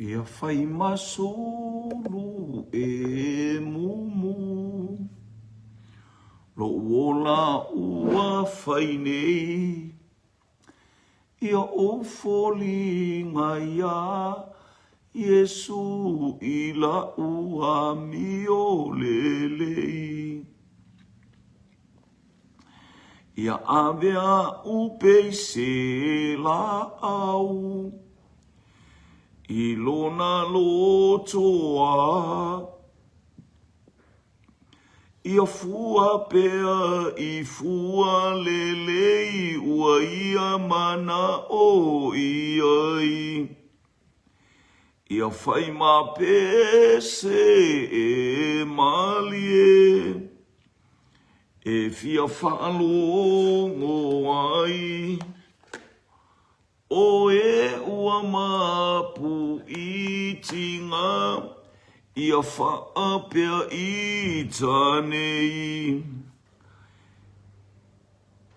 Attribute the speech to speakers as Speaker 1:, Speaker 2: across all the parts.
Speaker 1: Ia fai ma sulu e mumu Lou ola ua fai nei Ia ou foliga iā Iesu i la'u amio lelei. Ia ave a'u pei se lāʻau i lona lotoa. Ia fua pea i fua lelei ua ia manaʻo i ai. Ia fai ma pese e malie e fia faalogo ai. ʻOe ua mapu i tiga ia faapea i tanei.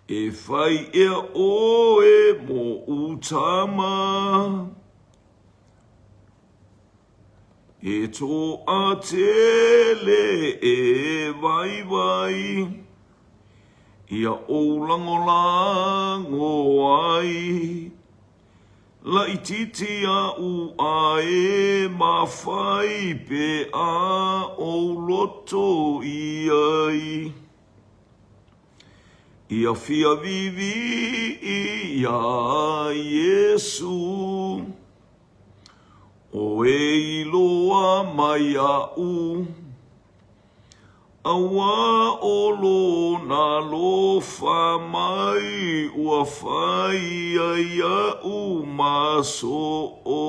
Speaker 1: E fai ea ʻoe moʻu tama. E toatele e waiwai, ia ou lagolago ai. Laʻitiiti aʻu a e mafai pe a ou loto i ai. Ia fia wīwī iā Iesū. ʻOe i loa mai iaʻu, A ua ʻo lona alofa mai ua fai ia iaʻu ma soʻo.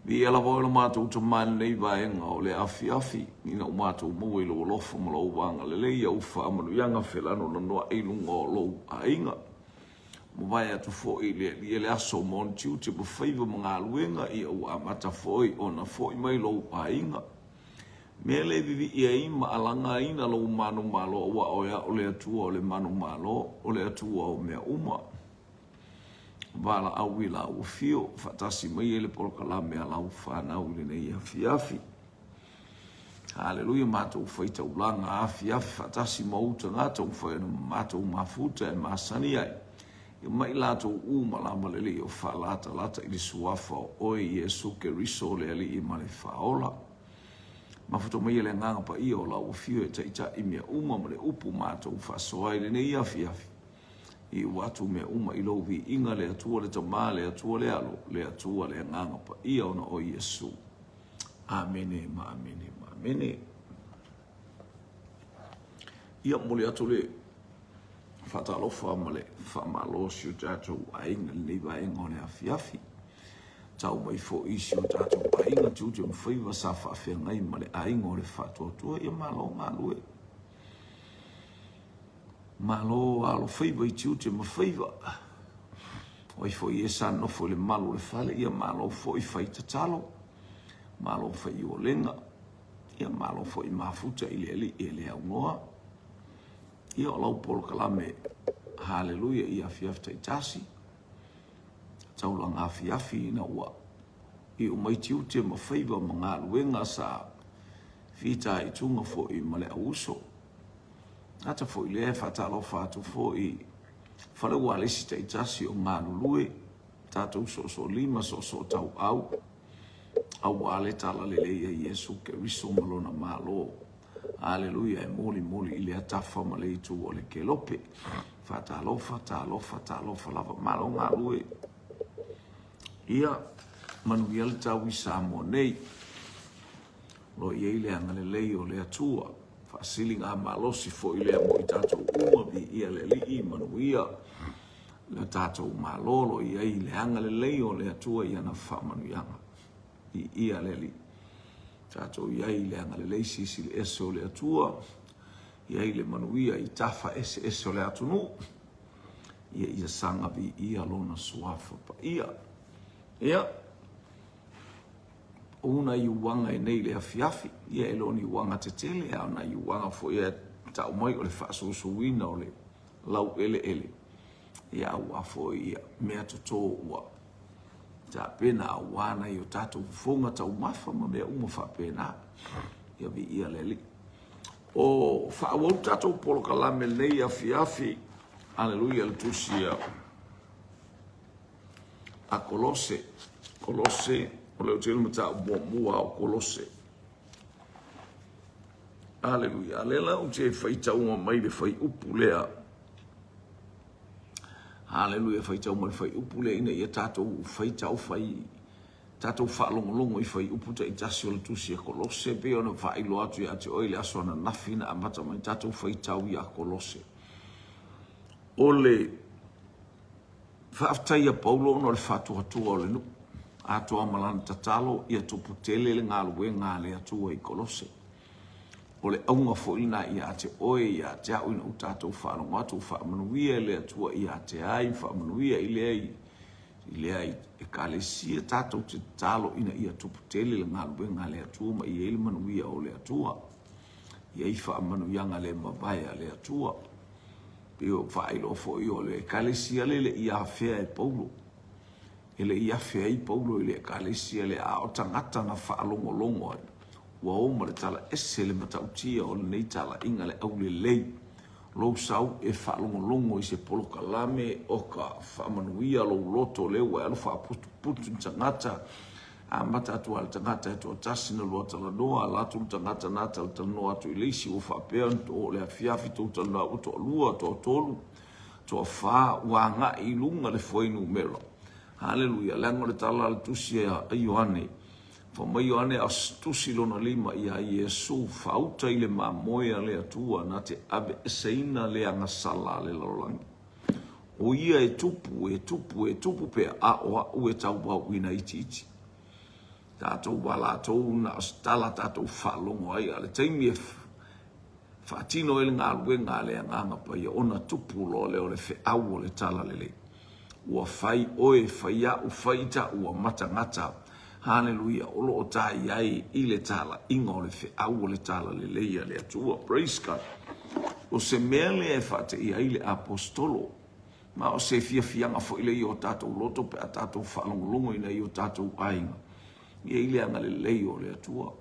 Speaker 1: Viia lava oe lo matou Tama i lenei vaega o le afiafi, ina ua matou maua i lou alofa ma lou agalelei i au faamanuiaga felanolanoaʻe i luga o lou aiga. Mavae atu foi i le Alii e le aso ma ona tiute ma faiva ma galuega, ia ua amata foi ona foi mai lou aiga. Mea lea e vivii ai ma alagaina lou manumalo aua oe a o le Atua o le manumalo, o le Atua o mea uma. Valaau i lau afio, faatasi mai ai le polokalame a lau fanau i lenei afiafi. Haleluia, matou faitaulaga afiafi faatasi ma ou tagata ua fai ona matou mafuta e masani ai. Ia mai latou uma lava lelei o faalatalata i le suafa o oe Iesu Keriso le Alii ma le Faaola. Mafuta mai e le Agaga Paia o lau afio e taitai mea uma ma le upu matou faasoa ai lenei afiafi. Iu atu mea uma i lou viiga le Atua le Tama le Atua le Alo le Atua le Agaga Paia ona o Iesu. Amene ma amene ma amene. Ia momoli atu le faatalofa ma le faamalo si o tatou aiga i lenei vaega o le afiafi. Tau mai foi si o tatou aiga tiute ma faiva sa faafeagai ma le aiga o le faatuatua. Ia malo galue. Malo alofaiva i tiute ma faiva. O ai foi e sa nofo i le malu o le fale, ia malo foi fai tatalo, malo fai uolega, ia malo foi mafuta i le Alii e le aunoa. Ia o lau polokalame, haleluia, i afiafi taitasi, taulaga afiafi ina ua iu mai tiute ma faiva ma galuega sa fitaituga foi ma le auuso. Gata foi lea e faatalofa atu foi i fale ualesi taitasi o galulue, tatou soosoolima, soosootauau, aua le talalelei a Iesu Keriso ma lona Malo. Aleluia, e molimoli i lea tafa ma le itu o le kelope. Faatalofa, talofa, talofa lava, malo galue. Ia, manuia le tau i Samoa nei. O lo o i ai le agalelei o le Atua. Faasiligamalosi foi lea mo i tatou uma, viia le Alii, manuia le tatou Malo, o lo o i ai le agalelei o le Atua i ana faamanuiaga. Viia le Alii. Tatou i ai le agalelei silisili ese o le Atua, i ai le manuia i tafa eseese o le atunuu. Ia ia saga viia lona suafa paia. Ia, O nai uaga e nei i le afiafi, ia e le o ni uaga tetele, a o nai uaga foi e tau mai o le faasusuina o le laueleele, ia aua foi ia mea toto ua. tapena aua nai o tatou fofoga taumafa ma mea uma faapena. Ia viia le Alii. O faaauau tatou polokalame lenei afiafi. Aleluia le tusi a a Kolose. Kolose, o lea ou te mataupu muamua o Kolose. Aleluia. A lea la ou te faitauga mai le fuaiupu lea. Aleluia, faitau mai le fuaiupu lea ina ia tatou faitau fai tatou faalogologo i fuaiupu taitasi o le tusi a Kolose, e pei ona faailoa atu ia te oe i le aso ananafi na amata mai tatou faitau ia Kolose. O le faafetai a Paulo ona o le faatuatua o le nuu, atoa ma lana tatalo ia tupu tele le galuega a le Atua i Kolose. O le auga foi lena ia te oe, ia te au ina ua tatou faalogo atu, ua faamanuia e le Atua ia te ai, faamanuia i lea i lea ekalesia tatou te tatalo ina ia tupu tele le galuega a le Atua ma i ai le manuia o le Atua. I ai faamanuiaga le mavae a le Atua. Pei o faailoa foi o le ekalesia le le i afea e Paulo. E le i afe ai Paulo i le ekalesia lea, a o tagata na faalogologo ai, ua o ma le tala ese le matautia o lenei talaiga le aulelei. Lou sau e faalogologo i se polokalame o ka faamanuia lou loto lea ua e alu faaputuputu ni tagata, amata atu lava i le tagata e toatasi na lua talanoa, ala atu le tagata na talatalanoa atu i le isi ua faapea ona oo le afiafi tou talanoa ua toalua, toatolu, toafa, ua agai i luga le fuainumera. Haleluia! Leaga o le tala a le tusi a Ioane, Fai mai Ioane a tusi lona lima iā Iesu, Faauta i le mamoe a le Atua na te aveeseina le agasala a le lalolagi. O ia e tupu, e tupu, e tupu pea, a o a'u e tauauina itiiti. Tatou a latou na o se tala tatou faalogo ai, a o le taimi e faatino ai le galuega a le Agaga Paia, ona tupu loa lea o le feau o le Talalelei. Ua fai oe, fai a'u, fai i ta'u ua matagata, haleluia, o lo o ta i ai i le talaiga o le feau o le Talalelei a le Atua. Praise God. O se mea lea e faateia ai le Aposetolo, ma o se fiafiaga foi lea i o tatou loto pe a tatou faalogologo i nai o tatou aiga, e i ai le agalelei o le Atua.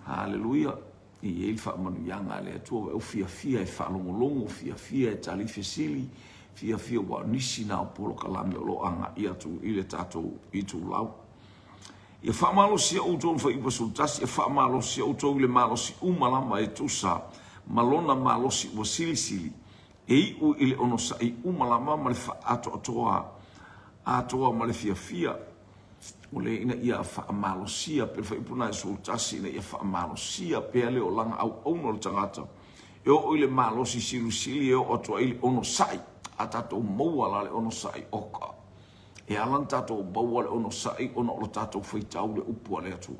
Speaker 1: Haleluia. E i ai le faamanuiaga a le Atua, ua fiafia e faalogologo, fiafia e tali fesili, fiafia ua o nisi na o polokalame o lo o agai atu i le tatou itulau. Ia faamalosia outou i le Fuaiupu 11, ia faamalosia outou i le malosi uma lava e tusa ma lona malosi ua silisili, e iu i le onosai uma lava ma le faaatoatoa atoa ma le fiafia. O le ina ia faamalosia pea le fuaiupu lena e 11, ina ia faamalosia pea le olaga auauna o le tagata e oo i le malosi silisili e oo atu ai i le onosai. A tatou maua la le onosai oka, e ala ona tatou maua le onosai ona o le tatou faitau le upu a le Atua.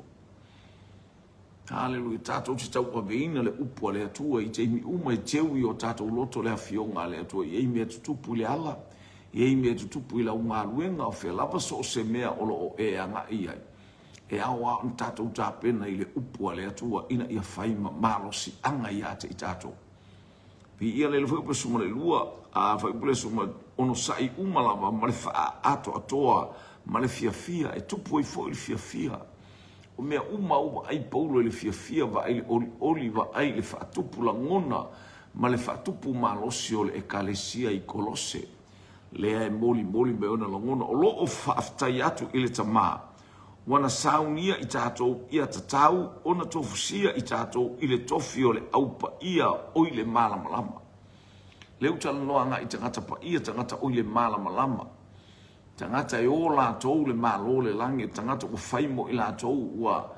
Speaker 1: Haleluia. Tatou te tauaveina le upu a le Atua i taimi uma e teu i o tatou loto le afioga a le Atua. E i ai mea tutupu i le ala, e i ai mea tutupu i lau galuega, o fea lava so o se mea o lo o e agai i ai. E ao lava ona tatou tapena i le upu a le Atua ina ia fai ma malosiaga ia te i tatou. Viia le fuaiupu 12, a fuaiupu le onosai uma lava ma le faaatoatoa ma le fiafia, e tupu ai foi le fiafia. O mea uma ua vaai Paulo i le fiafia, vaai le olioli, vaai le faatupu lagona ma le faatupu malosi o le Ekalesia i Kolose. Lea e molimoli mai ona lagona, o lo o faafetai atu i le Tama, ua na saunia i tatou ia tatau ona tofusia i tatou i le tofi o le Au Paia o i le Malamalama. Lea ua talanoa agai i tagata paia, tagata o i le malamalama. Tagata e o latou le Malo o le lagi, o tagata ua fai mo i latou ua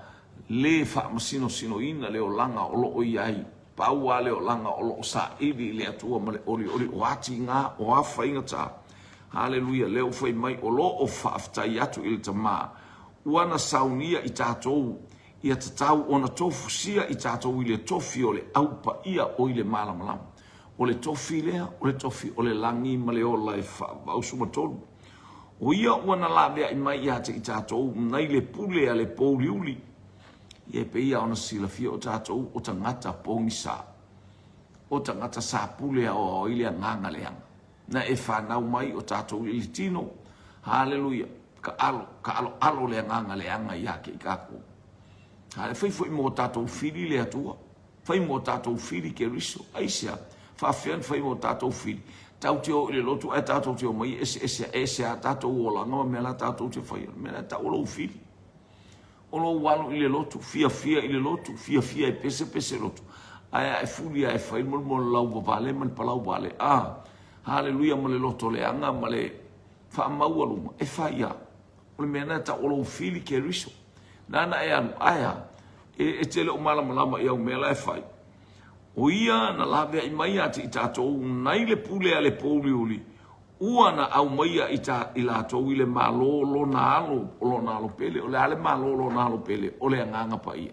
Speaker 1: le faamasinosinoina le olaga o lo o i ai. Pau lava le olaga o lo o saili i le Atua ma le olioli, o a tiga, o a faigata. Haleluia, lea ua fai mai o lo o faafetai atu i le Tama ua na saunia i tatou ia tatau ona tofusia i tatou i le tofi o le Au Paia o i le Malamalama. O le tofi lea, o le tofi o le lagi ma le ola e faavausuma-tolu. O ia ua na laveai mai ia te i tatou nai le pule a le pouliuli. Ia e pei lava ona silafia o tatou o tagata pogisa, o tagata sa pule aoao ai le agaga leaga. Na e fanau mai o tatou i le tino. Haleluia. Taalo, taaloalo le agaga leaga ia te i tatou. A e fai foi mo tatou fili le Atua. Fai mo tatou fili Keriso. Aisea? Faafefea ona fai mo tatou fili? Tatou te o i le lotu ae tatou te omai e eseese ese a tatou olaga ma mea la tatou te faia. O le mea lea tau o lou fili. O lou alu i le lotu, fiafia i le lotu, fiafia e pesepese lotu. Ae a e fuli a e fai mo le lauvavale ma le palauvale. Ah, haleluia ma le loto leaga ma le faamaualuga e fai a. O le mea lena e tau o lou fili Keriso. Nāna e alu, ae a? E, e te le o malamalama i au mea la e fai. O ia na laveai mai ia te i tatou nai le pule a le pōuliuli, ua na aumaia i, ta, i latou i le Malo lona alo, o lona alo pele. O le a le Malo lona alo pele? O le Agaga Paia.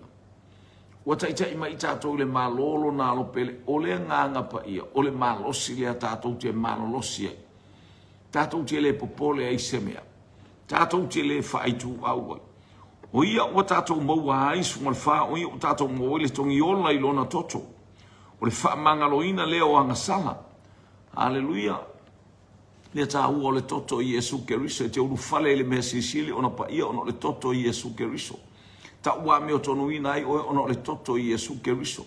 Speaker 1: Ua taitai mai i tatou i le Malo lona alo pele, o le Agaga Paia, o le malosi lea tatou te malolosi ai. Tatou te le popole ai i se mea. Tatou te le faaituau ai. O ia ua tatou maua ai 14, o ia ua tatou maua ai le togi ola i lona toto. O le faamagaloina lea o agasala. Aleluia. Le taua o le toto o Iesu Keriso e te ulufale i le mea silisili ona paia ona o le toto o Iesu Keriso. Tau amiotonuina ai oe ona o le toto o Iesu Keriso.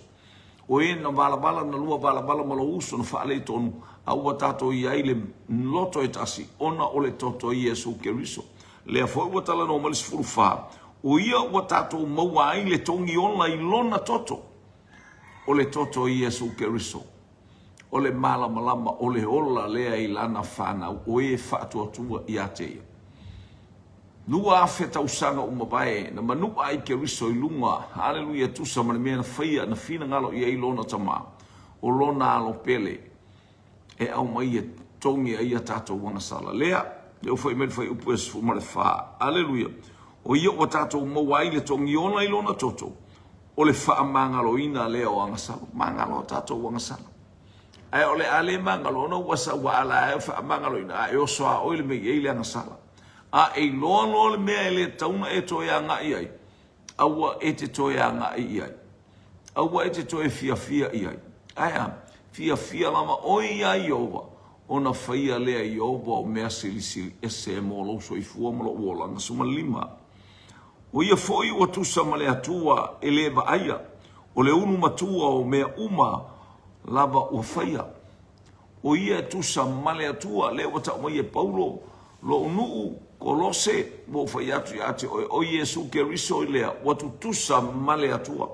Speaker 1: O e na valavala na lua valavala ma lou uso na faaletonu, a ua tatou i ai le loto e tasi, ona o le toto o Iesu Keriso. Lea foi ua talanoa mai le 14, o ia ua tatou maua ai le togi ola i lona toto, o le toto o Iesu Keriso. O le malamalama o le ola lea i lana fanau, o e faatuatua ia te ia. 2000 tausaga ua mavae, na manua ai Keriso i luga, haleluia, tusa ma le mea na faia, na finagalo i ai lona Tama, o lona alo pele, e aumai e togi ai a tatou agasala. Lea, lea ua fai mai le fuaiupu e 14, aleluia, o ia ua tatou maua ai le togi ola i lona toto, o le faamagaloina lea o agasala. Magalo a tatou agasala. Ae o le a le magalo ona ua sau ua ala ai o faamagaloina, a e oso a oe le mea i ai le agasala. A e iloa loa le mea e le tatau ona e toe agai ai, aua e te toe agai i ai. Aua e te toe fiafia i ai. Ae a? Fiafia lava oe iā Ieova, ona faia lea e Ieova o mea silisili ese mo lou soifua ma lou olaga. 15. O ia foi ua tusa ma le Atua e le vaaia, o le ulu matua o mea uma lava ua faia. O ia e tusa ma le Atua, lea ua tau mai e Paulo, Lou nuu, Kolose, ua ou fai atu ia te oe, o Iesu Keriso i lea, ua tutusa ma le Atua.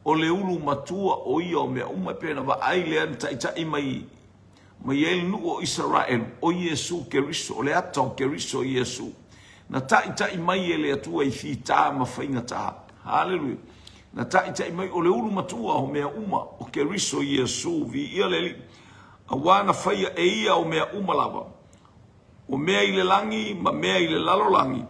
Speaker 1: O le ulu matua o ia o mea uma, e pei ona vaai lea na taitai mai mai ai le nuu o Isaraelu, o Iesu Keriso, o le ata o Keriso Iesu, na taitai mai e le Atua i fita ma faigata. Haleluia. Na taitai mai o le ulu matua o mea uma, o Keriso Iesu, viia le Alii, auā na faia e ia o mea uma lava, o mea i le lagi ma mea i le lalolagi,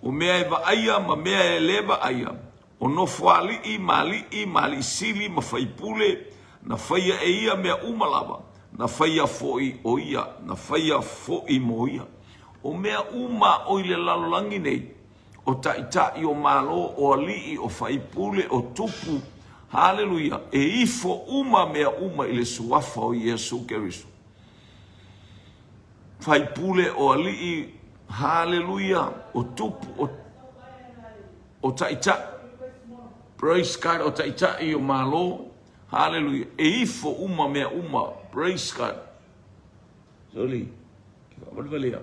Speaker 1: o mea e vaaia ma mea e le vaaia, O nofoalii ma alii ma alii sili ma faipule, na faia e ia mea uma lava, na faia foi o ia, na faia foi mo ia. O mea uma o i le lalolagi nei, o taitai, o malo, o alii, o faipule, o tupu, haleluia, e ifo uma mea uma i le suafa o Iesu Keriso. Faipule, o alii, haleluia, o tupu, o O taitai, praise God, o taitai o Malo, haleluia, e ifo uma mea uma, praise God. Sorry, ke whawaliwali au.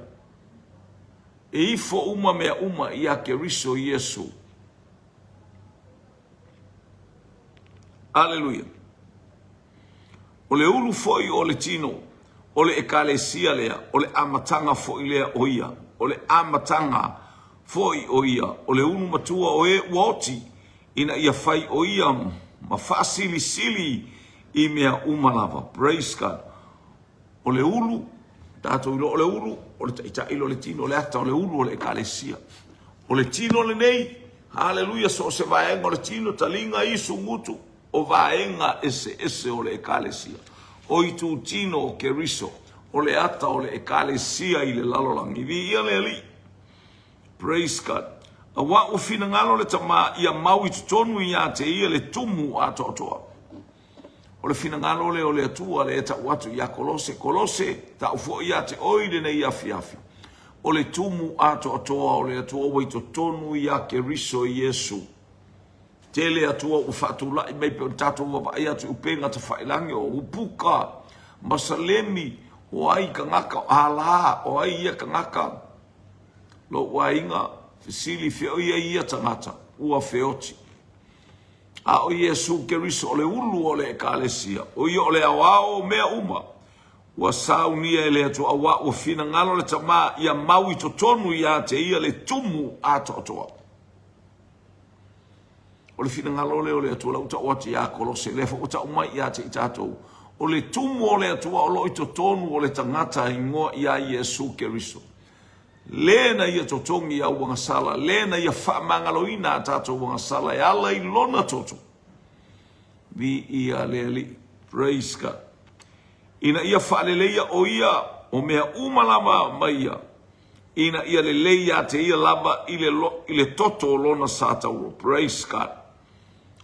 Speaker 1: E ifo uma mea uma ia Keriso Iesu. Aleluia. O le ulu foi o le tino, o le Ekalesia lea, o le amataga foi lea o ia, o le amataga foi o ia, o le ulu matua o e ua oti, ina ia fai o ia ma faasilisili i mea uma lava. Praise God. O le ulu, tatou iloa o le ulu, o le taitai o le tino, o le ata o le ulu o le Ekalesia. O le tino lenei, haleluia, so o se vaega o le tino, taliga, isu, gutu, o vaega eseese o le Ekalesia, o itutino o Keriso, o le ata o le Ekalesia i le lalolagi. Viia le Alii. Praise God. Auā ua finagalo le Tama ia mau i totonu iā te ia le tumu atoatoa. O le finagalo lea o le Atua lea e tau atu iā Kolose, Kolose, tau foi iā te oe i lenei afiafi. O le tumu atoatoa o le Atua ua i totonu ia Keriso Iesu. Tele Atua ua faatulai mai pei ona tatou vaavaai atu i upega tafailangi o Upuka ma Salemi, o ai tagata, o Ala, o ai ia tagata? Lou aiga, fesili fea o i ai ia tagata? Ua feoti. A o Iesu Keriso o le ulu o le Ekalesia, o ia o le aoao o mea uma, ua saunia e le Atua auā ua finagalo le Tama ia mau i totonu ia te ia le tumu atoatoa. O le finagalo lea o le Atua, la ua tau atu ia Kolose, lea foi ua tau mai ia te i tatou, o le tumu o le Atua o lo o i totonu o le tagata ingoa ia Iesu Keriso. Le na ia totogi au agasala, le na ia faamagaloina a tatou agasala e ala i lona toto. Viia le Alii. Praise God. Ina ia faaleleia o ia o mea uma lava mai ia, ina ia lelei ia te ia lava i le, lo, i le toto o lona sa tauro. Praise God.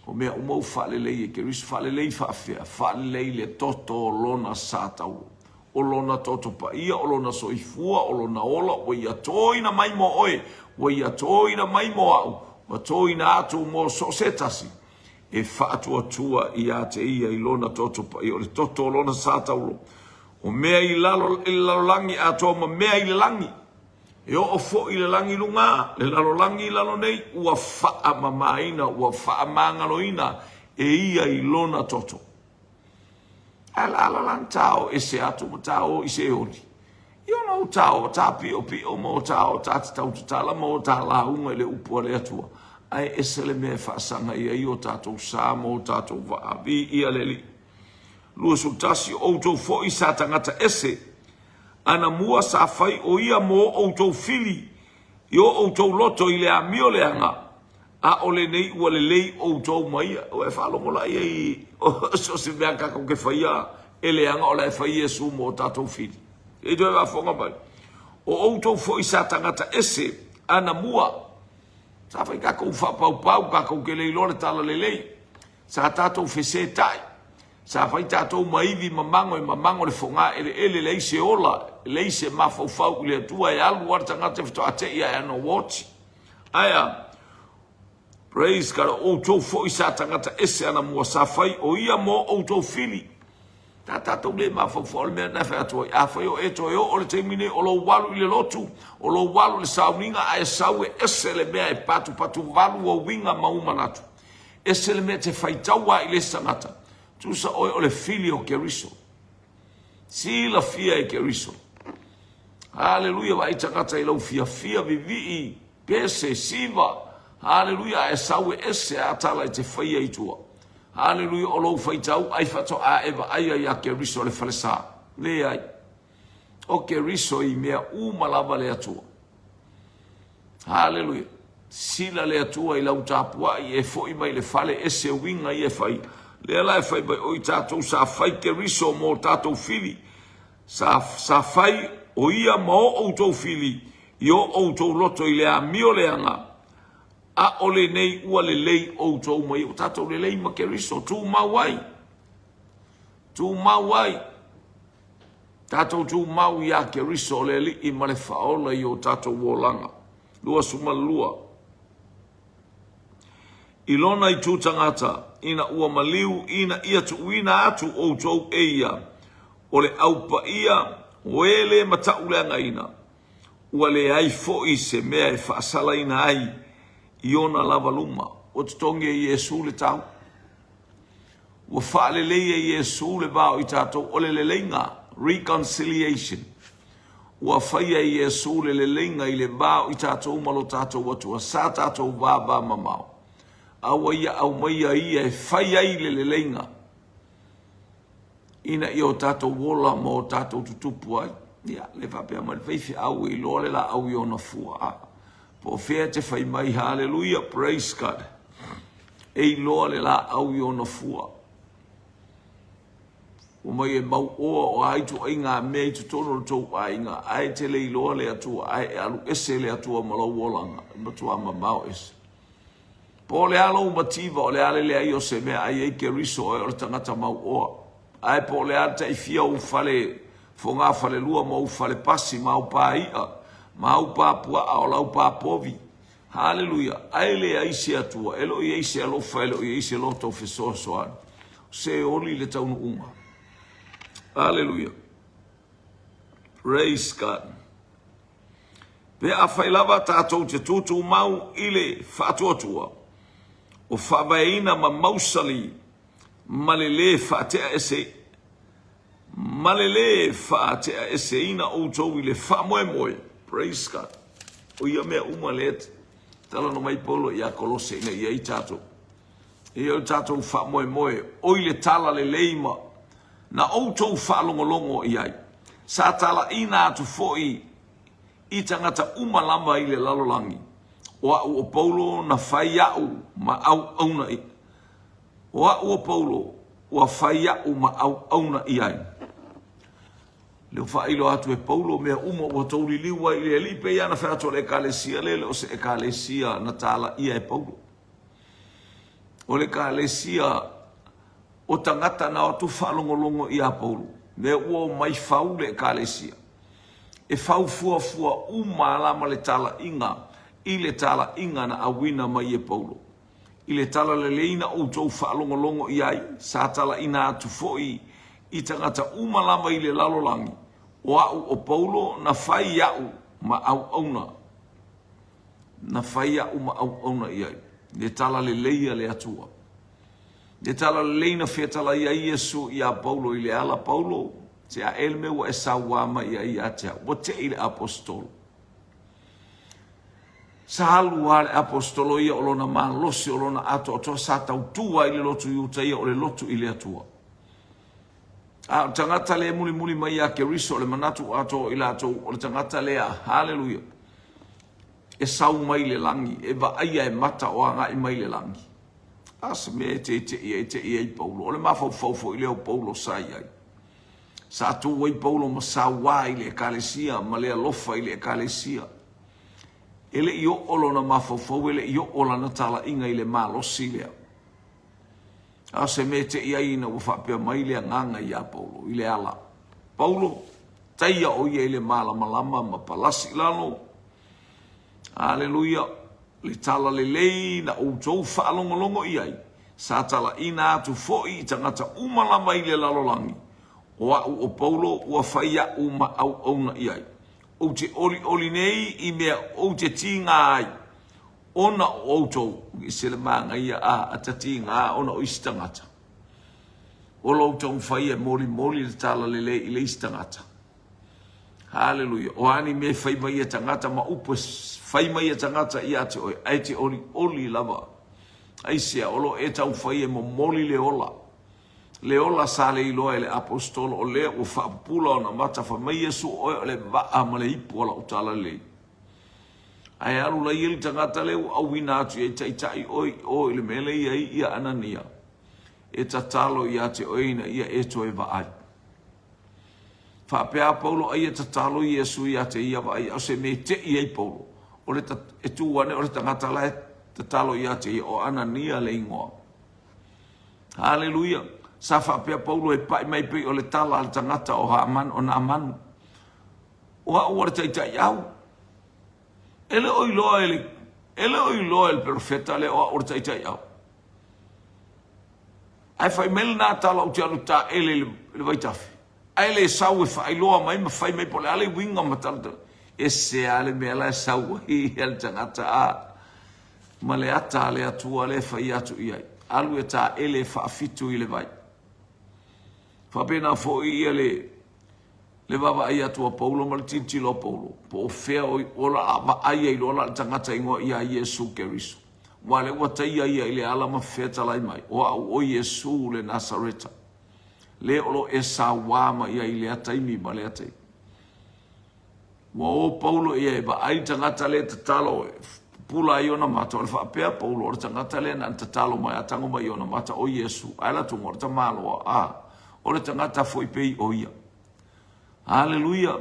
Speaker 1: O mea uma ua faalelei e Keriso, faalelei faafea, faalelei le toto o lona sa tauro. O lona toto paia, o lona soifua, o lona ola, ua ia toina mai mo oe, ua ia toina mai mo au, ua toina atu mo so o se tasi e faatuatua ia te ia i lona toto paia, o le toto o lona sa taulo, o mea i lalo i le lalolagi atoa ma mea i le lagi, e oo foi i le lagi i luga, le lalolagi i lalo nei, ua faamamaina, ua faamagaloina e ia i lona toto. Ae la la la ta o ese atu ma ta o i se oli. I ona o ta o ta pio pio ma o ta o ta te tau tatala ma o ta lauga i le upu a le Atua. Ae ese le mea e faasaga i ai o tatou sa ma o tatou vaa. Viia le Alii. 21, o outou foi sa tagata ese, anamua sa fai o ia mo outou fili i o outou loto i le amio leaga, a o lenei ua lelei outou ma ia. Ua e faalogo la i ai so o se mea tatou te faia e leaga o la e fai Iesu mo tatou fili. E toe faafofoga mai. O outou foi sa tagata ese anamua, sa fai tatou faapaupau, tatou te le iloa le tala lelei, sa tatou fesetai, sa fai tatou ma ivi mamago e mamago le fogā eleele, leai se ola, leai se mafaufau i le Atua, e alu lava le tagata faatoa tei ae ana ua oti. Ae a? Praise God, o outou foi sa tagata ese anamua sa fai o ia mo outou fili. Ta tatou le mafaufau o le mea na fai atu ai. A fai o e toe oo le taimi nei o lou alu i le lotu, o lou alu i le sauniga, ae sau e ese le mea e patupatu valu ou uiga ma ou manatu. Ese le mea e te faitaua ai i le isi tagata. Tusa oe o le fili o Keriso. Silafia e Keriso. Haleluia, vaai tagata i lau fiafia vivii, pese, siva. Haleluia, ae sau e ese a tala e te faia i tua. Haleluia, o lou faitau ai faatoa e vaaia ia Keriso le falesa. Leai. O Keriso i mea uma lava le Atua. Haleluia. Sila le Atua i lau tapuai e foi mai le fale ese uiga ia e fai. Lea la e fai mai o i tatou sa fai Keriso mo tatou fili. Sa, sa fai o ia ma o outou fili i o outou loto i le amio leaga, a o lenei ua lelei outou ma ia. Ua tatou lelei ma Keriso, tumau ai. Tumau ai. Tatou tumau iā Keriso o le Alii ma le Faaola i o tatou olaga. 22. I lona itu tagata, ina ua maliu ina ia tuuina atu outou e ia, o le au paia o e le matauleagaina, ua leai foi se mea e faasalaina ai i ona lava luma. Ua totogi e Iesu le tau. Ua faalelei e Iesu le va o i tatou, o le leleiga, reconciliation. Ua faia e Iesu le leleiga i le va o i tatou ma lo tatou Atua, sa tatou vavamamao. A ua ia aumaia ia e fai ai le leleiga ina ia o tatou ola ma o tatou tutupu ai. Ia, le faapea mai le faifeau e iloa le laau i ona fua. A, po o fea e te fai mai, haleluia, praise God. E iloa le laau i ona fua. Ua mai e mau oa o a ituaiga mea i totonu o le tou aiga, ae te le iloa le Atua, ae e alu ese le Atua ma lou olaga, e matua mamao ese. Po o le a lou mativa, o le a le leai o se mea, ae i ai Keriso oe o le tagata mau oa. Ae po o le a le taifia ou fale fogafalelua ma ou fale pasi ma au pā iʻa, Ma au pā puaʻa o lau pā povi. Haleluia! Ae leai se Atua, e le o i ai se alofa, e le o i ai se loto fesoasoani. Se oli le taunuuga. Haleluia! Praise God! Pe afai lava tatou te tūtūmau i le faatuatua, o faavaeina ma mausali ma le lē faatea ese ma le lē faatea eseina outou i le faamoemoe. Praise God. O ia mea uma lea talanoa mai Paulo ia Kolose ina ia i tatou. Ia o tatou faamoemoe, o i le tala lelei ma na outou faalogologo i ai. Sa talaina atu foi i tagata uma lava i le lalolagi, o au o Paulo na fai aʻu ma auauna i O au o Paulo, ua fai aʻu ma auauna i ai. Lea ua faailoa atu e Paulo mea uma ua tou liliu ai i le Alii, pei lava ona fai atu o le Ekalesia lea e le o se Ekalesia na talaia e Paulo. O le Ekalesia o tagata na o atu faalogologo iā Paulo, lea ua omai fau le Ekalesia. E fau fuafua uma la ma le talaiga i le talaiga na auina mai e Paulo. I le talalelei na outou faalogologo i ai, sa talaina atu foi i tagata uma lava i le lalolagi, o au o Paulo na fai aʻu ma auauna, na fai aʻu ma auauna i ai, le talalelei a le Atua. Le talalelei na fetalai ai Iesu iā Paulo i le ala, Paulo, se a ea le mea ua e sauā mai ai ia te au? Ua te'i le aposetolo. Sa alu lava le aposetolo ia o lona malosi, o lona atoatoa, sa tautua ai le lotu i uta ia o le lotu i le Atua. A o le tagata lea e mulimuli mai ia Keriso, o le manatu atoa o i latou, o le tagata lea, haleluia, e sau mai le lagi, e vaaia e mata o agai mai le lagi. A se mea e teite'i ai, te'i ai Paulo. O le mafaufau foi lea o Paulo sa i ai. Sa tu ai Paulo ma sauā i le Ekalesia ma le alofa i le Ekalesia. E le i oo lona mafaufau, e le i oo lana talaiga i le malosi lea. A o se mea e te'i ai ina ua faapea mai le Agaga iā Paulo i le ala. Paulo, taia o ia i le malamalama ma palasi i lalo. Aleluia! Le tala lelei na outou faalogologo i ai, sa talaina atu foi i tagata uma lava i le lalolagi, o au o Paulo ua fai aʻu ma auauna i ai. Ou te olioli nei i mea ou te tiga ai ona o outou, i se le manaia a a ta tiga ona o isi tagata. O lou taumafai e molimoli le tala lelei i le isi tagata. Haleluia. O a ni mea e fai mai e tagata ma upu e fai mai e tagata ia te oe, ae te olioli lava. Aisea, o lo e taumafai e momoli le ola. Le ola sa le iloa e le aposetolo, o lea ua faapupula ona mata, fai mai Iesu, o oe o le vaa ma le ipu o lau talalelei. Ae alu la ia le tagata lea ua auina atu i ai taitai oe i o i le mea lea i ai ia Anania, e tatalo ia te oe ina ia e toe vaai. Faapea a Paulo, Aia tatalo Iesu ia te ia vaai, a o se mea e te'i ai Paulo, o le e tu ane o le tagata la e tatalo ia te ia, o Anania le igoa. Haleluia! Sa faapea Paulo e pa'i mai pei o le tala a le tagata o Haman, o Naamanu. O a'u o le taitai au. E le o iloa e le, e le o iloa e le perofeta lea o a'u o le taitai au. Ae fai mai lena tala ou te alu taele i le vaitafe. Ae le sau e faailoa mai ma fai mai po o le a le uiga ma talatala. Ese lava le mea la e sau ai le tagata a ma le ata a le Atua lea e fai atu i ai. Alu e taele e faafitu i le vai. Faapena foi ia le le vaavaai atu a Paulo ma le tilotilo a Paulo, po o fea o la a vaai ai loa la le tagata igoa ia Iesu Keriso. Ua lea ua taia ia i le ala ma fetalai mai, o au o Iesu le Nasareta, le o lo e sauā mai ai i lea taimi ma lea taimi. Ua o Paulo ia e vaai le tagata lea e tatalo e pupula ai ona mata, o le faapea Paulo, o le tagata lea na tatalo mai a tago mai i ona mata o Iesu, ae la tunga o le tamaloa, a, o le tagata foi pei o ia. Haleluia!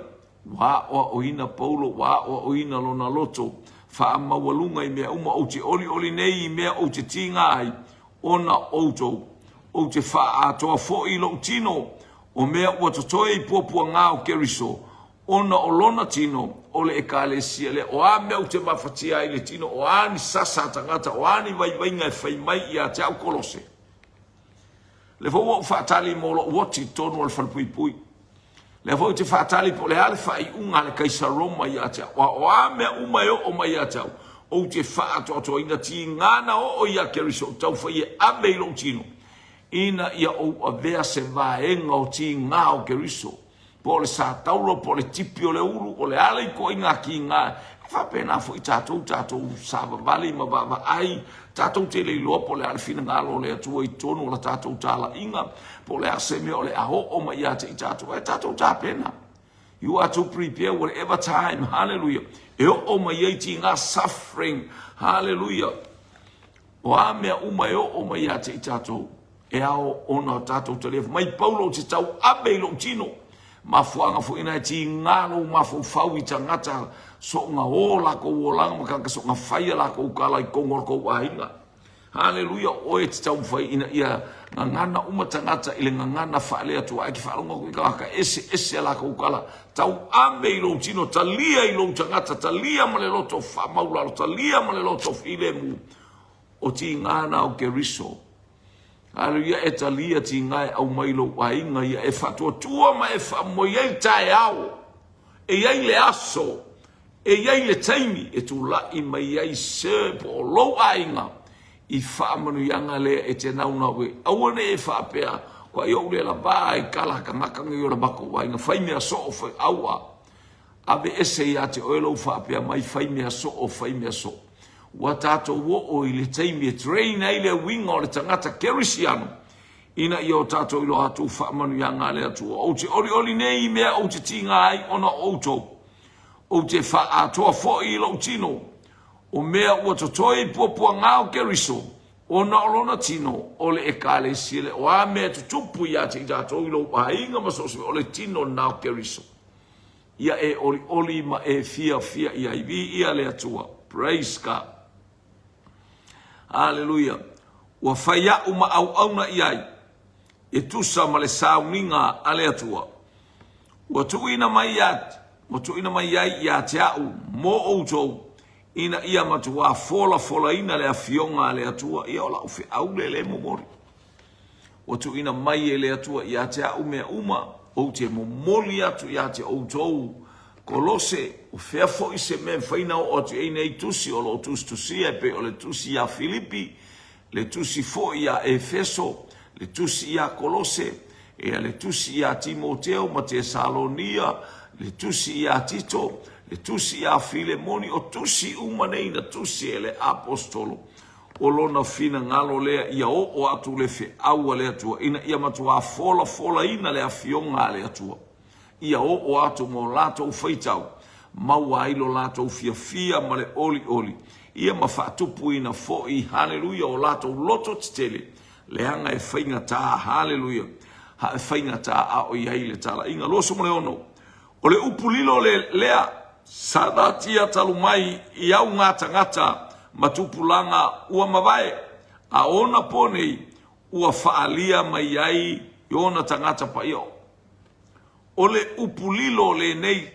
Speaker 1: Ua aʻoaʻoina Paulo, ua aʻoaʻoina lona loto, faamaualuga i mea uma, ou te olioli nei i mea ou te tiga ai, ona o outou. Ou te faaatoa foi i lou tino, o mea ua totoe i puapuaga o Keriso, ona o lona tino, o le Ekalesia lea. O a mea ou te mafatia ai i le tino, o a ni sasa a tagata, o a ni vaivaiga e fai mai ia te au Kolose. Lea foi ua ou faatali mo lou oti i totonu o le falepuipui. Lea foi ou te faatali po o le a le faaiuga a le Kaisa Roma ia te au. A o a mea uma e oo mai ia te au, ou te faaatoatoaina tiga na oo ia Keriso ou te taufai e ave i lou tino, ina ia ou avea se vaega o tiga o Keriso, po o le satauro, po o le tipi o le ulu, o le a le ikoiga tiga, e faapena foi tatou, tatou savavali ma vaavaai, tatou te le iloa po o le a le finagalo o le Atua i totonu o la tatou talaiga, po o le a se mea o le a oo mai ia te i tatou, ae tatou tapena. You are to prepare whatever time, hallelujah, e oo mai ai tiga suffering, hallelujah. O a mea uma e oo mai ia te i tatou, e ao ona tatou talia. Mai Paulo ou te tau ave i lou tino, mafuaaga foi na e tiga lou mafaufau i tagata soonga o lakou olaga ma tagata soonga fai a lakou tala i totonu o le tou aiga. Haleluia, o oe e te taumafai ina ia gagana uma tagata i le gagana faale-Atua. Ae te faalogo atu i tagata eseese a lakou tala, tauave i lou tino, talia i lou tagata, talia ma le loto faamaulalo, talia ma le loto filemu, o tiga na o Keriso. Haleluia, e talia tiga e aumai lou aiga ia e faatuatua ma e faamoe ai taeao. E i ai le aso E i ai le taimi e tulai mai ai se po o lou aiga i faamanuiaga lea e te naunau ai. Aua ne i e faapea, Kua i ou le lava i kala tagata nei o le matou aiga, fai mea soo, fai aua. Aveese ia te oe lou faapea mai, fai mea soo, fai mea soo. Ua tatou oo i le taimi e train ai le uiga o le tagata kerisiano ina ia o tatou iloa atu faamanuiaga a le Atua. Ou te olioli nei i mea ou te tiga ai ona o outou. Ou te faaatoa foi i lou tino, o mea ua totoe i puapuaga o Keriso, ona o lona tino, o le Ekalesia lea. O a mea e tutupu ia te i tatou i lou aiga ma so o se mea, o le tino lena o Keriso. Ia e olioli ma e fiafia i ai. Viia le Atua. Praise God. Aleluia. Ua fai a'u ma auauna i ai, e tusa ma le sauniga a le Atua. Ua tuuina mai ia, ua tuuina mai ai ia te a'u mo outou, ina ia matuā folafolaina le Afioga a le Atua. Ia o la'u feau lea le momoli. Ua tuuina mai e le Atua ia te a'u mea uma, ou te momoli atu ia te outou. Kolose, o fea foi se mea e mafai ona oo atu i ai nei tusi o lo o tusitusia e pei o le tusi iā Filipi, le tusi foi iā Efeso, le tusi iā Kolose, ia le tusi iā Timoteo ma Tesalonia, le tusi iā Tito, le tusi iā Filemoni, o tusi uma nei na tusi e le Aposetolo. O lona finagalo lea ia oo atu le feau a le Atua ina ia matuā folafolaina le Afioga a le Atua. Ia oo atu mo latou faitau, maua ai lo latou fiafia ma le olioli, ia ma faatupuina foi, haleluia, o latou loto tetele, leaga e faigata, haleluia, ha e faigata a o i ai le talaiga. 26, O le upu lilo le, lea, sa natia talu mai i au ngā tagata ma tupulaga ua mavae, a ona po nei ua faaalia mai ai i ona tagata paia. O le upu lilo lenei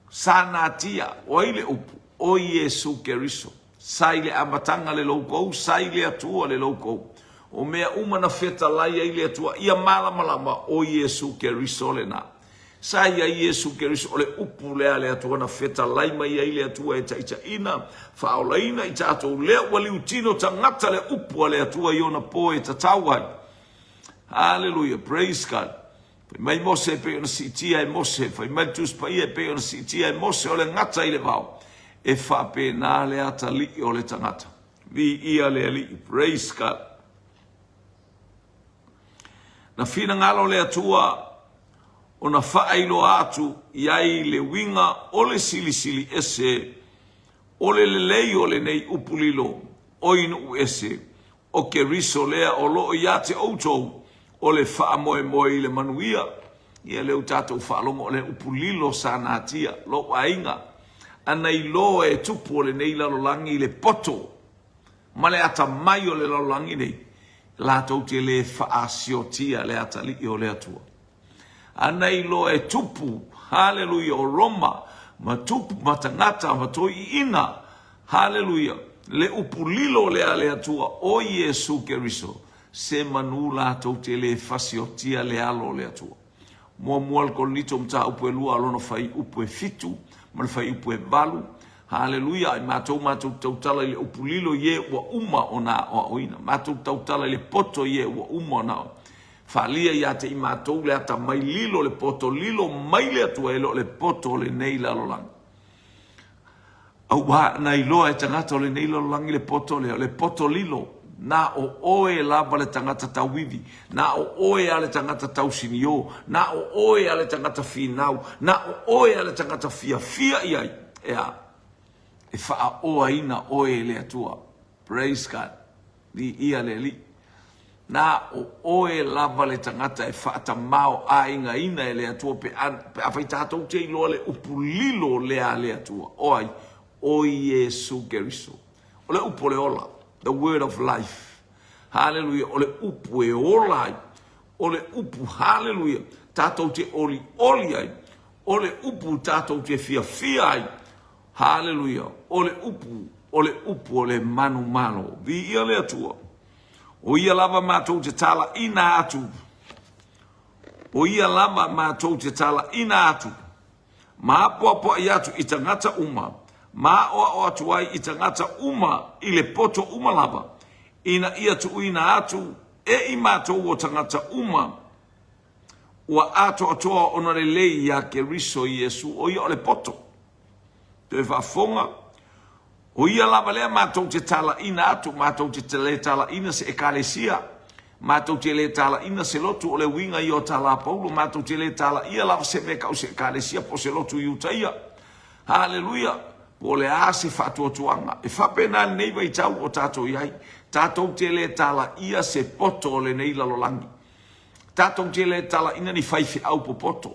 Speaker 1: sa natia, o ai le upu? O Iesu Keriso. Sa i le amataga le loukou, sa i le Atua le loukou. O mea uma na fetalai ai le Atua ia malamalama, o Iesu Keriso lena. Sa i ai Iesu Keriso, o le upu lea a le Atua na fetalai mai ai le Atua e taitaiina, faaolaina i tatou lea ua liutino tagata le upu a le Atua i ona po e tatau ai. Haleluia, praise God. Fai mai Mose e pei ona siitia e Mose, fai mai le Tusi Paia e pei ona siitia e Mose o le gata i le vao. E faapena le atalii o le tagata. Viia le Alii, praise God. Na finagalo le Atua ona faailoa atu i ai le uiga o le silisili ese o le lelei o lenei upu lilo, o i nuu ese, O Keriso lea o lo o ia te outou, o le faamoemoe i le manuia. Ia lea ua tatou faalogo o le upu lilo sa natia, lou aiga, ana iloa e tupu o lenei lalolagi i le poto ma le atamai o le lalolagi nei, latou te le faasiotia le atalii o le Atua. Ana iloa e tupu, Haleluia! O Roma, ma tupu, ma tagata, ma toeaiina. Haleluia! Le upu lilo lea a le Atua, o Iesu Keriso, se manu latou te le fasiotia le alo o le Atua. Muamua le Korinito mataupu e lua a lona fuaiupu e fitu ma le fuaiupu e valu. Haleluia! Ai matou matou te tautala i le upu lilo i e ua uma ona aoaoina. Matou te tautala i le poto i e ua uma ona Faalia ia te i matou le atamai lilo le poto lilo mai le Atua e le o le poto o lenei lalolagi. Auā na iloa e tagata o lenei lalolagi le poto lea, o le poto lilo. Na o oe lava le tagata tauivi, na o oe a le tagata tausinio, na o oe a le tagata finau, na o oe a le tagata fiafia i ai, ea, e faaoaina oe e le Atua. Praise God. Viia le Alii. Na o oe lava le tagata e faatamaoaigaina e le Atua pe a, pe afai tatou te iloa le upu lilo lea a le Atua. O ai? O Iesu Keriso. O le upu o le ola. The word of life. Haleluia. O le upu e ola ai. O le upu, haleluia, tatou te olioli ai. O le upu tatou te fiafia ai. Haleluia! O le upu, o le upu o le manumalo. Viia le Atua. O ia lava matou te talaina atu. O ia lava matou te talaina atu. Ma apoapoai atu i tagata uma, ma aʻoaʻo atu ai i tagata uma i le poto uma lava, ina ia tuuina atu e i matou o tagata uma ua atoatoa ona lelei iā Keriso Iesu, o ia o le poto. Toe faafofoga, o ia lava lea matou te talaina atu, matou te le talaina se ekalesia, matou te le talaina se lotu, o le uiga ia o tala a Paulo, matou te le talaia lava se mea tau se ekalesia po o se lotu Iutaia. Haleluia! Po o le a se faatuatuaga. E faapena lenei vaitau o tatou i ai, tatou te le talaia se poto o lenei lalolagi. Tatou te le talaina ni faifeau popoto.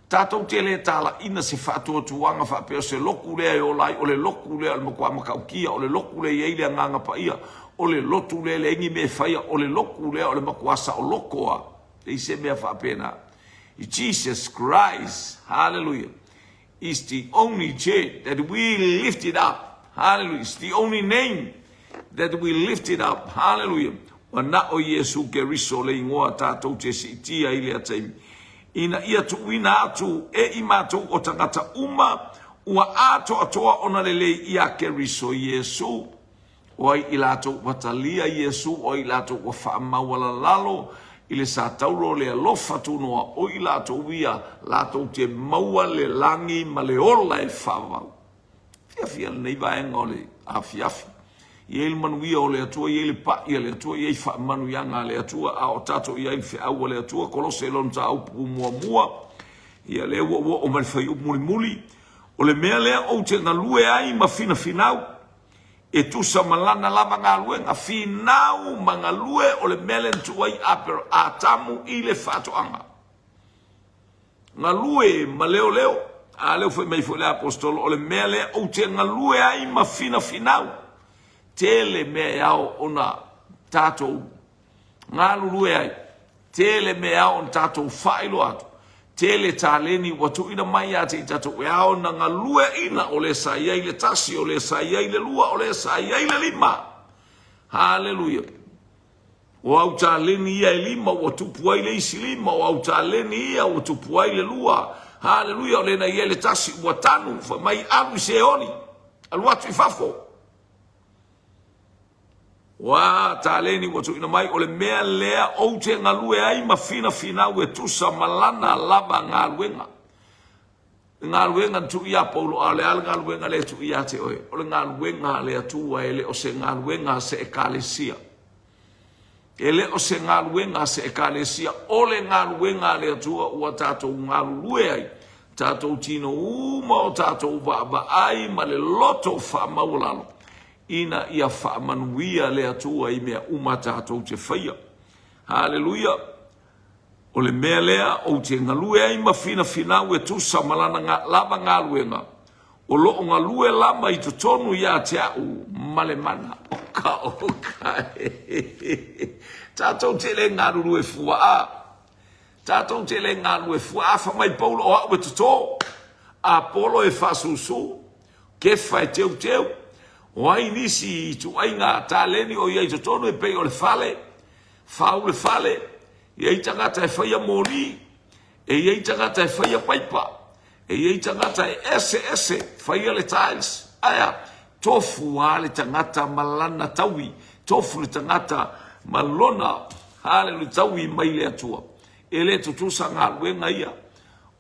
Speaker 1: Tatou te le talaina se faatuatuaga faapea o se lotu lea e ola ai, o le lotu lea o le matua matautia, o le lotu lea e i ai le Agaga Paia, o le lotu lea e leai ni mea e faia, o le lotu lea o le matua saoloto lava. E leai se mea faapena. Jesus Christ, hallelujah, is the only church that we lifted up. Hallelujah. It's the only name that we lifted up. Hallelujah. Ua na o Iesu Keriso le igoa tatou te siitia i lea taimi. Ina ia tuuina atu e i matou o tagata uma ua atoatoa ona lelei iā Keriso Iesu. O ai i latou ua talia Iesu, o ai i latou ua faamaualalalo i le satauro o le alofa tunoa, o i latou ia latou te maua le lagi ma le ola e faavavau. Fiafia lenei vaega o le afiafi. I ai le manuia o le Atua, i ai le paʻi a le Atua, i ai faamanuiaga a le Atua, a o tatou i ai le feau a le Atua. Kolose i lona mataupu muamua, ia lea ua ou oo mai le fuaiupu mulimuli, o le mea lea ou te galue ai ma finafinau, E tusa ma lana lava galuega, finau ma galue o le mea lea na tuu ai Atamu i le faatoaga. Galue ma leoleo. A lea ua fai mai foi le Aposetolo, o le mea lea ou te galue ai ma finafinau. Tele mea e ao ona tatou galulue ai. Tele mea e ao ona tatou faailoa atu. Tele taleni ua tuuina mai ia te i tatou e ao ona galueaina, o lea sa i ai le tasi, o lea sa i ai le lua, o lea sa i ai le lima. Haleluia! O au taleni ia e lima ua tupu ai le isi lima, o au taleni ia ua tupu ai le lua. Haleluia! O lea na i ai le tasi ua tanu, fai mai alu i Seoli, alu atu i fafo. Ua taleni ua tuuina mai, o le mea lea ou te galue ai ma finafinau e tusa ma lana lava galuega. Le galuega na tuu iā Paulo, a o le a le galuega lea e tuu ia te oe? O le galuega a le Atua, e le o se galuega a se ekalesia. E le o se galuega a se ekalesia, o le galuega a le Atua ua tatou galulue ai, tatou tino uma o tatou vaavaai ma le loto faamaualalo, ina ia faamanuia le Atua i mea uma tatou te faia. Haleluia! O le mea lea ou te galue ai ma finafinau e tusa ma lana lava galuega, o lo o galue lava i totonu ia te au ma le mana. Oka oka e. Tatou te le galulue fua a. Tatou te le galulue fua. A fai mai Paulo, o au e toto, Apolo e faasusu, Kefa e teuteu. O ai nisi ituaiga taleni o i ai i totonu e pei o le fale, fau le fale, e i ai tagata e faia moli, e i ai tagata e faia paipa, e i ai tagata e eseese faia le tiles. Ae a? Tofu lava le tagata ma lana taui, tofu le tagata ma lona haleluia taui mai le Atua. E le tutusa galuega ia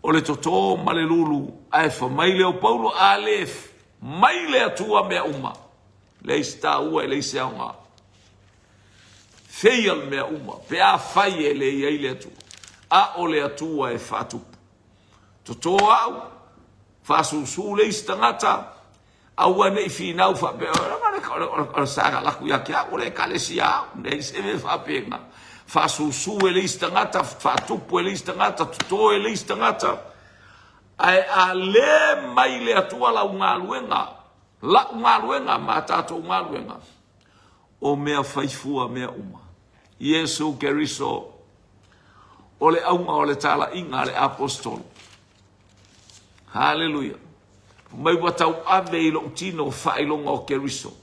Speaker 1: o le toto ma le lulu, ae fai mai lea o Paulo, a le mai le Atua mea uma, leai se taua e leai se aoga. Fail mea uma pe afai e le i ai le Atua. A o le Atua e faatupu. Toto au, faasusu le isi tagata, aua ne i finau faapea, o le saga laku ia te au, o le ekalesia au, leai se mea faapena. Faasusu e le isi tagata, faatupu e le isi tagata, toto e le isi tagata, ae a le mai le Atua lau galuega, la'u galuega ma a tatou galuega, o mea fai fua mea uma. Iesu Keriso, o le auga o le talaiga a le Aposetolo. Haleluia. Mai ua tauave i lou tino faailoga o Keriso.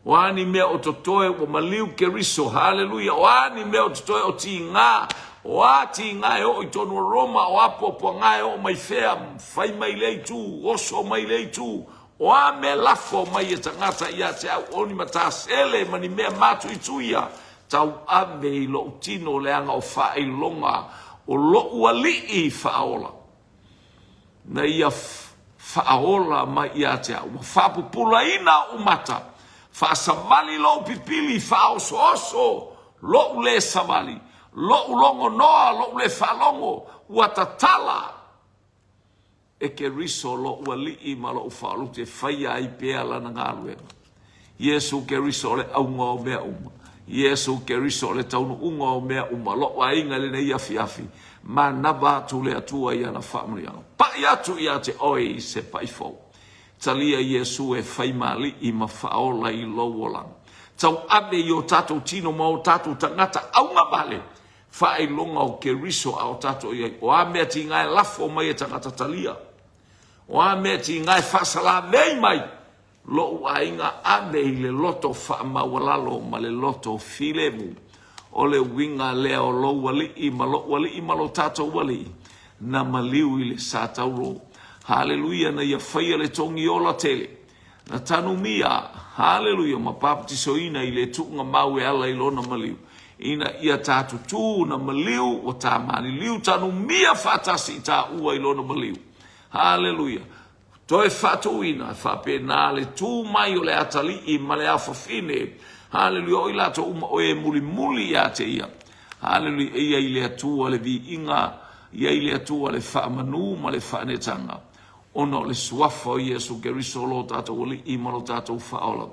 Speaker 1: O a ni mea o totoe ua maliu Keriso, haleluia, o a ni mea o totoe o tiga, o a tiga e oo i tonu o Roma, o a puapuaga e oo mai fea, fai mai lea itu, oso mai lea itu, o a mea lafo mai e tagata ia te au, o ni matasele ma ni mea matuituia, tauave i lou tino leaga o faailoga o lou alii faaola. Na ia faaola mai ia te au, ua faapupulaina ou mata, faasavali lou pipili, faaosooso lou le savali, lou logonoa, lou le faalogo, ua tatala e Keriso lou Alii ma lou Faaulutu e faia ai pea Lana galuega. Iesu Keriso o le auga o mea uma. Iesu Keriso o le taunuuga o mea uma. Lou aiga i lenei afiafi, manava atu le Atua i ana faamanuiaga. Pai atu ia te oe i se pai fou. Talia Iesu e fai ma Alii ma faaola i lou olaga. Tauave i o tatou tino ma o tatou tagata augavale faailoga o Keriso a o tatou i ai. O a mea tiga e lafo mai e tagata talia? O a mea tiga e faasalavei mai lou aiga ave i le loto faamaualalo ma le loto filemu? O le uiga lea o lou alii ma lou alii ma lo tatou Alii na maliu i le sa tauro. Haleluia, na ia faia le togi ola tele. Na tanumia, haleluia, ma papatisoina i le tuuga mau e ala i lona maliu, ina ia ta tutū na maliu, ua ta maliliu tanumia faatasi i tāua i lona maliu. Haleluia. Toe faatūina, e faapena le tū mai o le atalii ma le afafine. Haleluia, o i latou uma o e mulimuli ia te ia. Haleluia, eia i le Atua le viiga, ia i le Atua le faamanū ma le faanetaga. Ona o le Suafa o Iesu Keriso lo tatou Alii ma lo tatou Faaola.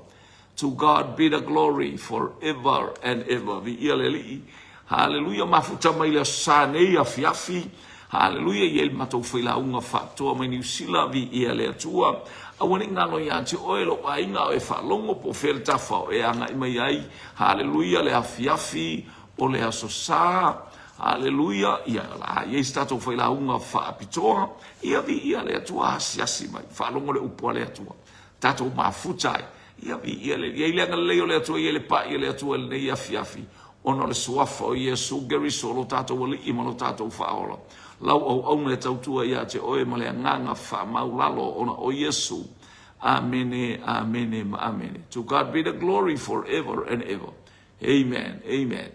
Speaker 1: To God be the glory for ever and ever. Viia le Alii. Haleluia. Mafuta mai le aso Sa nei afiafi. Haleluia. I ai le matou failauga faatoa mai Niu Sila. Viia le Atua. Aua ne i galo ia te oe lou aiga o e faalogo po o fea le tafa o e agai mai ai. Haleluia. Le afiafi o le aso Sa. Haleluia. Ia, o le a i ai se tatou failauga faapitoa. Ia viia le Atua asiasi mai, faalogo le upu a le Atua. Tatou mafuta ai. Ia viia le Ia i le agalelei o le Atua, ia i le pai o le Atua i lenei afiafi, ona o le suafa o Iesu Keriso lo tatou Alii ma lo tatou Faaola. Lau auauna e tautua ia te oe ma le agaga faamaulalo ona o Iesu. Amene, amene ma amene. To God be the glory forever and ever. Amen, amen.